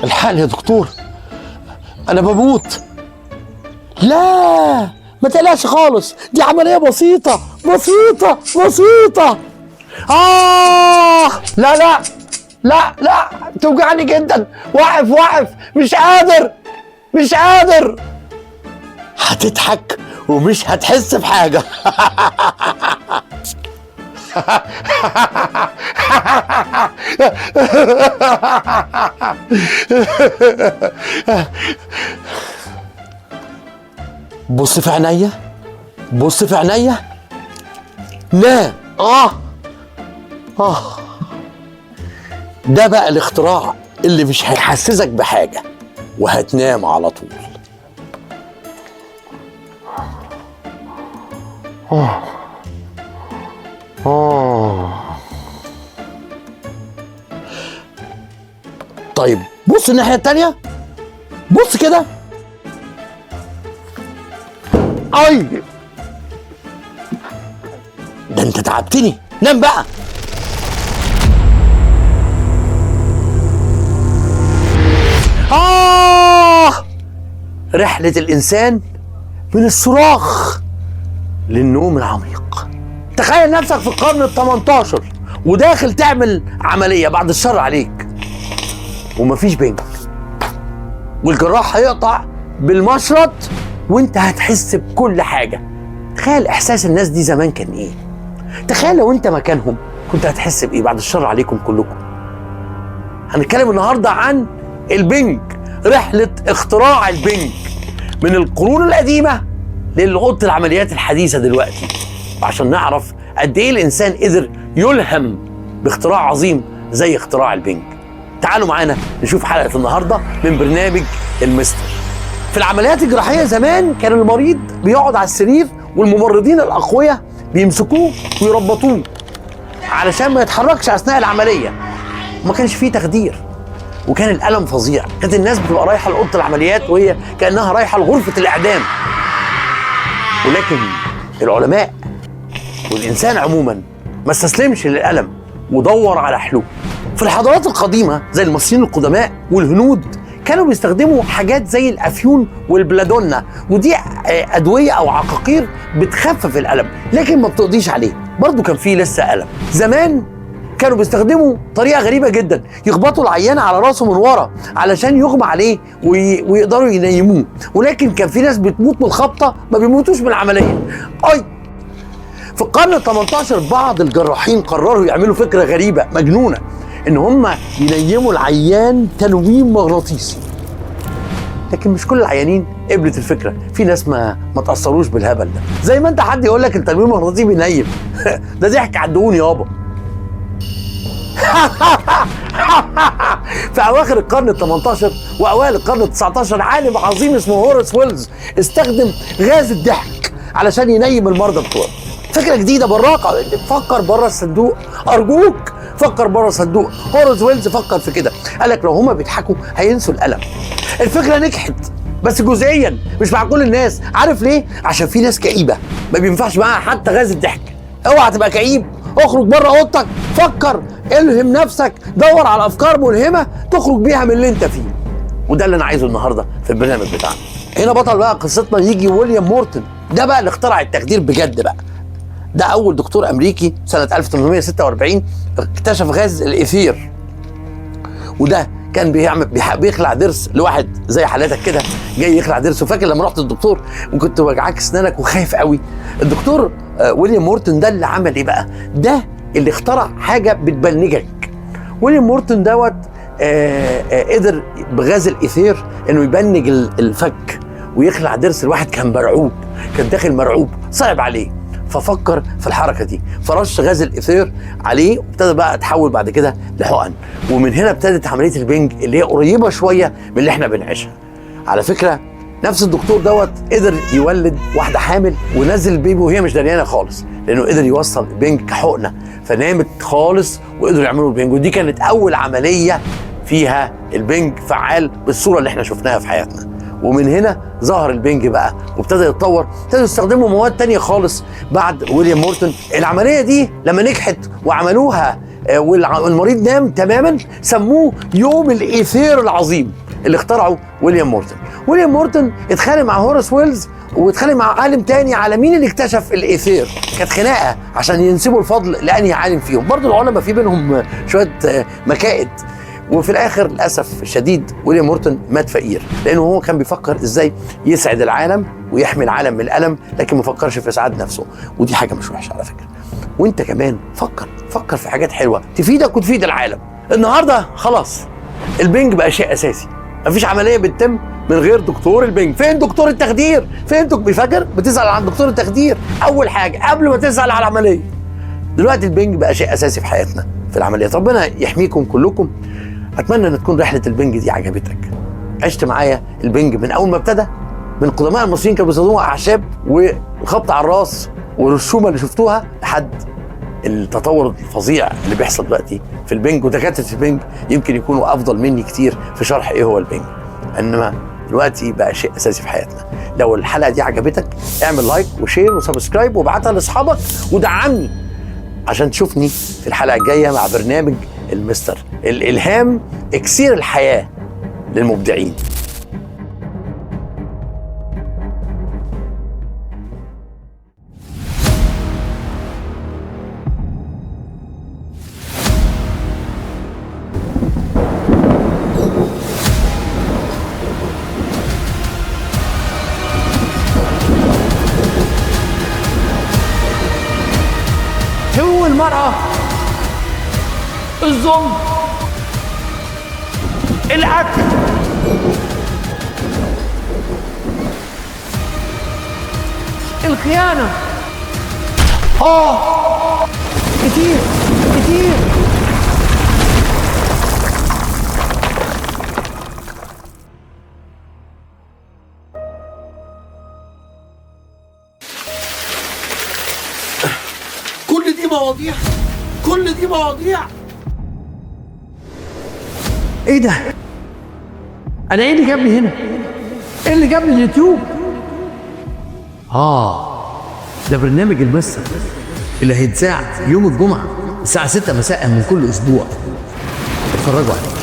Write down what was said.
الحقني يا دكتور، انا بموت. لا ما تقلقش خالص، دي عملية بسيطة بسيطة بسيطة. لا لا لا لا، توجعني جدا. واقف واقف، مش قادر مش قادر. هتضحك ومش هتحس بحاجة. بص في عينيا، بص في عينيا. نام. ده بقى الاختراع اللي مش هيحسسك بحاجة وهتنام على طول. طيب بص الناحية التانية، بص كده. اي ده انت تعبتني، نام بقى. رحلة الإنسان من الصراخ للنوم العميق. تخيل نفسك في القرن ال18 وداخل تعمل عملية بعد الشر عليك، ومفيش بنك، والجراح هيقطع بالمشرط وانت هتحس بكل حاجة. تخيل إحساس الناس دي زمان كان إيه؟ تخيل لو انت مكانهم كنت هتحس بإيه؟ بعد الشر عليكم كلكم. هنتكلم النهاردة عن البنج، رحلة اختراع البنج من القرون القديمة لأوضة العمليات الحديثة دلوقتي، عشان نعرف قد ايه الإنسان قدر يلهم باختراع عظيم زي اختراع البنج. تعالوا معانا نشوف حلقة النهاردة من برنامج المستر. في العمليات الجراحية زمان كان المريض بيقعد على السرير والممرضين الأقوياء بيمسكوه ويربطوه علشان ما يتحركش أثناء العملية. ما كانش فيه تخدير وكان الألم فظيع. كانت الناس بتبقى رايحة لأوضة العمليات وهي كأنها رايحة لغرفة الإعدام. ولكن العلماء والإنسان عموما ما استسلمش للألم ودور على حلول. في الحضارات القديمة زي المصريين القدماء والهنود كانوا بيستخدموا حاجات زي الأفيون والبلادونا، ودي أدوية أو عقاقير بتخفف الألم لكن ما بتقضيش عليه، برضو كان فيه لسه ألم. زمان كانوا بيستخدموا طريقة غريبة جدا، يخبطوا العيان على راسه من ورا علشان يغمى عليه ويقدروا ينيموه، ولكن كان في ناس بتموت من الخبطة ما بيموتوش من العملية. أي في القرن 18 بعض الجراحين قرروا يعملوا فكرة غريبة مجنونة، إن هم ينيموا العيان تنويم مغناطيسي. لكن مش كل العيانين قبلت الفكرة، في ناس ما تأثروش بالهبل ده. زي ما انت حد يقول لك التنويم المغناطيسي بينيم، ده ضحك على الدهون يابا. في اواخر القرن ال18 واوائل القرن ال19 عالم عظيم اسمه هورس ويلز استخدم غاز الضحك علشان ينيم المرضى بتوعه. فكرة جديدة براقه، فكر بره الصندوق، ارجوك فكر بره الصندوق. هورس ويلز فكر في كده، قال لك لو هما بيضحكوا هينسوا الالم. الفكرة نجحت بس جزئيا، مش مع كل الناس. عارف ليه؟ عشان في ناس كئيبة ما بينفعش معاها حتى غاز الضحك. اوعى تبقى كئيب، اخرج بره اوضتك، فكر، الهم نفسك، دور على افكار ملهمة تخرج بيها من اللي انت فيه. وده اللي انا عايزه النهارده في البرنامج بتاعنا. هنا بطل بقى قصتنا يجي ويليام مورتون، ده بقى اللي اخترع التخدير بجد بقى. ده اول دكتور امريكي سنة 1846 اكتشف غاز الاثير، وده كان بيعمل بيخلع ضرس لواحد زي حالاتك كده جاي يخلع ضرس. وفاكر لما رحت الدكتور وكنت وجعك اسنانك وخايف قوي؟ الدكتور ويليام مورتون ده اللي عمل ايه بقى؟ ده اللي اخترع حاجة بتبنجك. ويليام مورتون دوت قدر بغاز الاثير انه يبنج الفك ويخلع ضرس الواحد كان مرعوب، كان داخل مرعوب، صعب عليه، ففكر في الحركة دي، فرش غاز الاثير عليه وابتدى بقى تحول بعد كده لحقن. ومن هنا ابتدت عملية البنج اللي هي قريبه شوية من اللي احنا بنعيشها. على فكرة نفس الدكتور دوت قدر يولد واحدة حامل ونزل البيبي وهي مش دريانه خالص، لانه قدر يوصل البنج كحقنه، فنامت خالص وقدروا يعملوا البنج. ودي كانت اول عملية فيها البنج فعال بالصورة اللي احنا شفناها في حياتنا. ومن هنا ظهر البنج بقى وابتدى يتطور، ابتدوا يستخدموا مواد تانية خالص بعد ويليام مورتون. العملية دي لما نجحت وعملوها والمريض نام تماما، سموه يوم الايثير العظيم اللي اخترعه ويليام مورتون. ويليام مورتون اتخانق مع هوراس ويلز واتخانق مع عالم تاني على مين اللي اكتشف الايثير. كانت خناقه عشان ينسبوا الفضل لانهي عالم فيهم. برضو العلماء في بينهم شوية مكائد. وفي الاخر للاسف الشديد ويليام مورتون مات فقير، لانه هو كان بيفكر ازاي يسعد العالم ويحمي العالم من الالم، لكن ما فكرش في اسعاد نفسه، ودي حاجة مش وحشة على فكرة. وانت كمان فكر في حاجات حلوة تفيدك وتفيد العالم. النهارده خلاص البنج بقى شيء اساسي، مفيش عملية بتتم من غير دكتور البنج. فين دكتور التخدير؟ فين بيفكر؟ بتسال عن دكتور التخدير اول حاجة قبل ما تسال على العملية. دلوقتي البنج بقى شيء اساسي في حياتنا في العمليات. ربنا يحميكم كلكم. اتمنى ان تكون رحله البنج دي عجبتك. عشت معايا البنج من اول ما ابتدى، من قدماء المصريين كانوا بيستخدموا اعشاب والخبط على الراس والرسومه اللي شفتوها، لحد التطور الفظيع اللي بيحصل دلوقتي في البنج. ودكاترة البنج يمكن يكونوا افضل مني كتير في شرح ايه هو البنج، انما دلوقتي بقى شيء اساسي في حياتنا. لو الحلقة دي عجبتك اعمل like و share و subscribe وابعتها لاصحابك ودعمني عشان تشوفني في الحلقة الجاية مع برنامج المستر الالهام، اكسير الحياة للمبدعين. حقوق المرأة، الظلم، الأكل، الخيانة، كتير كتير. كل دي مواضيع، كل دي مواضيع. ايه ده؟ انا ايه اللي جابني هنا؟ ايه اللي جابني اليوتيوب؟ ده برنامج المستر اللي هيتذاع يوم الجمعة الساعة 6 مساء من كل اسبوع. اتفرجوا عليه.